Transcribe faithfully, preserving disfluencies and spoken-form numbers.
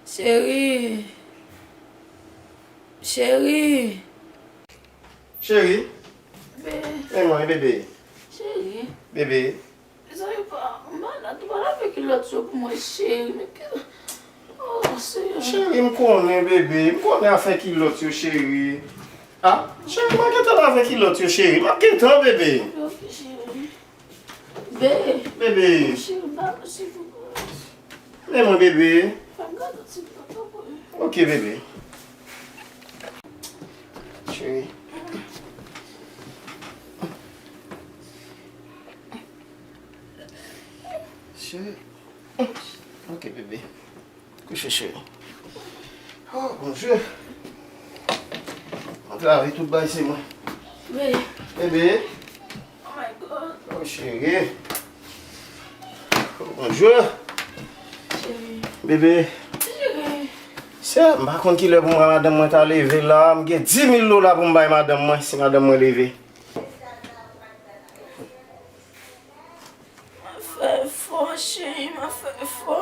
Cheri. Cheri. Cheri. Be. Men mwen, bebe. Cheri. Bebe. Mezanmi, pa, m pa la, tou pa lave kilòt yo pou mwen, cheri. Men ki, oh, Senyè. Cheri, m konnen, bebe. M konnen afè kilòt yo, cheri. Ah, cheri, m ap gentan lave kilòt yo, cheri. M ap gentan, bebe. Ok, ok, cheri. Be. Bebe. Cheri, ba mwen, silvouplè. Men mwen, bebe. Fè m gade ti papa, bebe. Ok, bebe. Cheri. Cheri. Ok, bebe. Kouche, cheri. Oh, Bondye. Mwen lave tout bagay, se mwen. Be. Bebe. Oh my God. Oh, cheri. Oh, Bondye. Cheri. Bebe. Cheri. Sè, m pa konn kilè pou m wè madanm mwen ta leve la. M gen dis mil dola pou m bay madanm mwen, si madanm mwen leve. M ap fè efò, cheri, m ap fè efò.